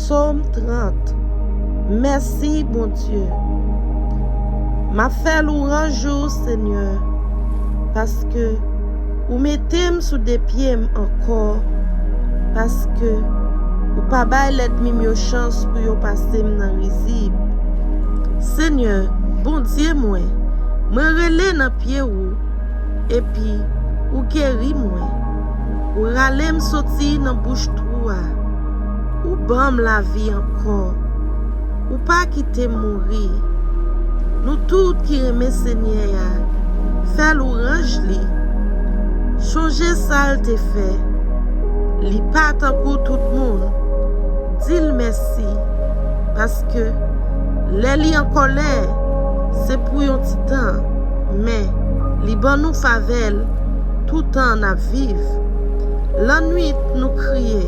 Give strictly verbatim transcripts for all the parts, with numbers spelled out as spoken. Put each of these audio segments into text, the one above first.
Sòm trant. Mèsi, Bondye. M ap fè lwanj ou, Senyè, paske ou mete m sou de pye m ankò, paske ou pa bay lènmi m yo chans pou yo pase m nan rizib. Senyè, Bondye mwen, mwen rele nan pye ou, epi ou geri mwen. Ou rale m soti nan bouch twou a. Ou ban m lavi ankò. Ou pa kite m mouri. Nou tout ki renmen Senyè a, fè lwanj li. Chonje sa l te fè. Li pa tankou tout moun. Di l mèsi, paske lè li an kòlè, se pou yon ti tan, men li ban nou favè l toutan n ap viv. Lannwit nou kriye,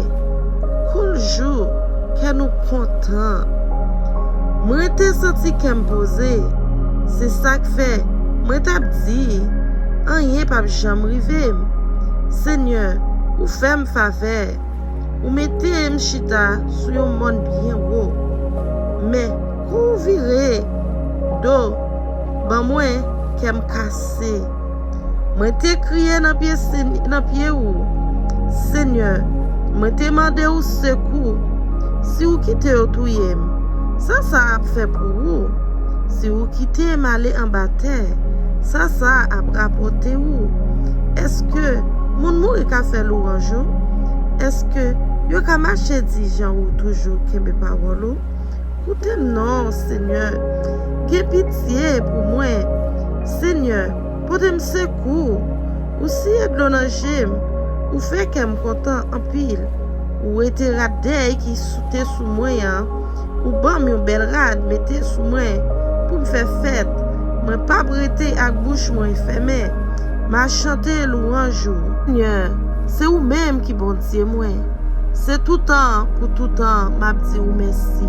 kou l jou, kè nou kontan. Mwen te santi kè m poze, se sa k fè mwen t ap di, anyen p ap janm rive m. Senyè, ou fè m favè, ou mete m chita sou yon mòn byen wo. Men, kou w vire do ban mwen, kè m kase. Mwen te kriye nan pye, Sen- nan pye ou, Senyè. Mwen te mande ou sekou. Si ou kite yo touye m, sa sa ap fè pou ou? Si ou kite m ale anba tè, sa sa ap rapòte ou? Èske moun mouri ka fè lwanj ou? Èske yo ka mache di jan ou toujou kenbe pawòl ou? Koute m non, Senyè. Gen pitye pou mwen. Senyè, pote m sekou. Ou siye dlo nan je m. Ou fè kè m kontan anpil. Ou wete rad dèy ki sou- te sou mwen an. Ou ban m yon bèl rad mete sou mwen pou m fè fèt. Mwen p ap rete ak bouch mwen fèmen. M a chante lwanj ou. Senyè, se ou menm ki Bondye mwen. Se toutan pou toutan m ap di ou mèsi.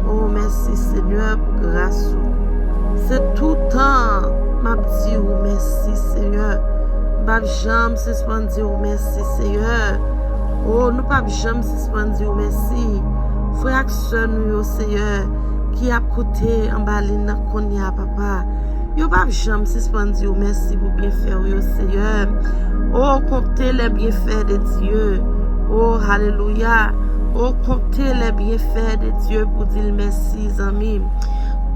O, mèsi, Senyè, pou gras ou. Se toutan m ap di ou mèsi, Senyè. M p ap janm sispann di ou mèsi, Senyè. O, nou p ap janm sispann di ou mèsi. Frè ak sè nou yo, Senyè, ki ap koute anba liy nan kounye a, Papa, yo p ap janm sispann di ou mèsi pou byenfè ou yo, Senyè. O, comptez les bienfaits de Dieu. O, alelouya. O, comptez les bienfaits de Dieu pou di l mèsi, zanmi m.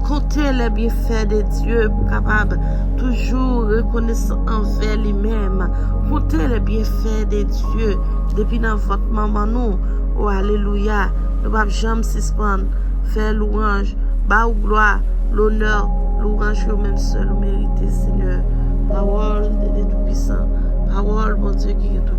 Comptez les bienfaits de Dieu pou kapab toujou rekonesan anvè li menm. Comptez les bienfaits de Dieu depi nan vant manman nou. O, alelouya. Nou p ap janm sispann fè lwanj, ba ou glwa, lonè, lwanj ke ou menm sèl ou merite, Senyè. Pawòl de Dye Toupisan. Pawòl Bondye ki gen tout